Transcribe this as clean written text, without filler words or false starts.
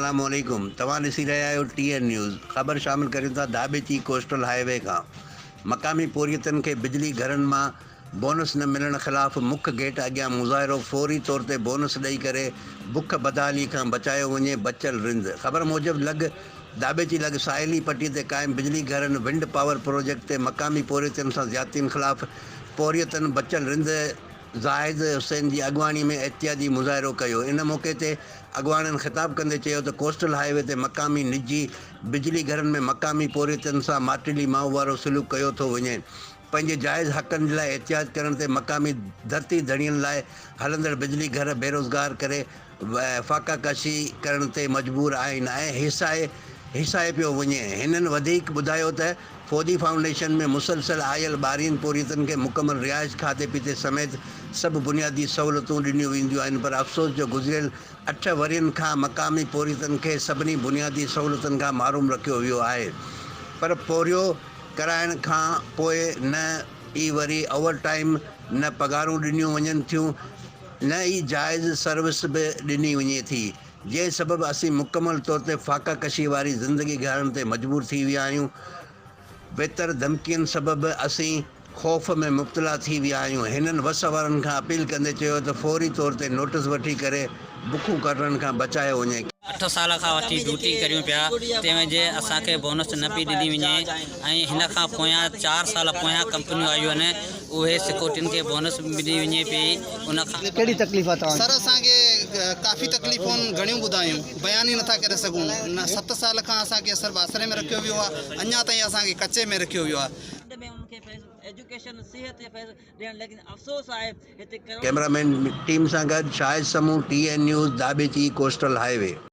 السلام عليڪم توهان ڏسي رهيا آهيو ٽي اين نيوز خبر شامل ڪريون ٿا ڌاٻيچي ڪوسٽل هاء وي کان مقامي پورهيتن کي بجلي گهرن مان بونس نه ملڻ خلاف مک گيٽ اڳيان مظاهرو فوري طور تي بونس ڏئي ڪري بک بدحالي کان بچايو وڃي بچل رند خبر موجب لڳ ڌاٻيچي لڳ ساحلي پٽي تي قائم بجلي گهرن ونڊ پاور پروجيڪٽ تي مقامي پورهيتن سان زيادتين خلاف پورهيتن بچل رند زاهد حسين جي اڳواڻي ۾ احتجاجي مظاهرو ڪيو. ان موقعي تي اڳواڻن خطاب ڪندي چيو ته ڪوسٽل هاء وي تي مقامي نجي بجلي گهرن ۾ مقامي پورهيتن سان ماٽيلي ماء وارو سلوڪ ڪيو ٿو وڃي، پنهنجي جائز حقن جي لاء احتجاج ڪرڻ تي مقامي ڌرتي ڌڻين لاء هلندڙ بجلي گهر بيروزگار ڪري فاقه ڪشي ڪرڻ تي مجبور آهن ۽ هيسائي هيسائي پيو وڃي. هنن وڌيڪ ٻڌايو ته فوجي فائونڊيشن ۾ مسلسل آيل ٻارين پورهيتن کي مڪمل رهائش کاڌي پيتي سميت سڀ بنيادي سهولتون ڏنيون وينديون آهن پر افسوس جو گذريل اٺ ورهين کان مقامي پورهيتن کي سڀني بنيادي سهولتن کان محروم رکيو ويو آهي پر پورهيو ڪرائڻ کان پوء نه ئي وري اوور ٽائيم نه پگهارون ڏنيون وڃن ٿيون نه ئي جائز سروس به ڏني وڃي ٿي، جنهن سبب اسين مڪمل طور تي فاقه ڪشي واري زندگي گهارڻ تي مجبور ٿي ويا آهيون. ويتر ڌمڪين سبب به اسين خوف ۾ مبتلا ٿي ويا آهيون. هنن وس وارن کان اپيل ڪندي چيو ته فوري طور تي نوٽس وٺي ڪري بکون ڪاٽڻ کان بچايو وڃي. اٺ سال کان وٺي ڊيوٽي ڪريون پيا تنهن جي اسان کي بونس نه پئي ڏني وڃي ۽ هن کان پويان چار سال پويان ڪمپنيون آيون آهن اهي سيڪيورٽين کي بونس ملي وڃي پئي ان کان. ڪهڙي تڪليف آ توهان کي؟ سر اسان کي ڪافي تڪليفون گهڻيون ٻڌايون بيان ئي نٿا ڪري سگهون نه ست سال کان اسان کي سر آسري ۾ رکيو ويو آ اڃا تائين اسان کي ڪچي ۾ رکيو ويو آ. ڪئميرا مين ٽيم سان گڏ Shahid Samoon T N news Dhabeji coastal highway.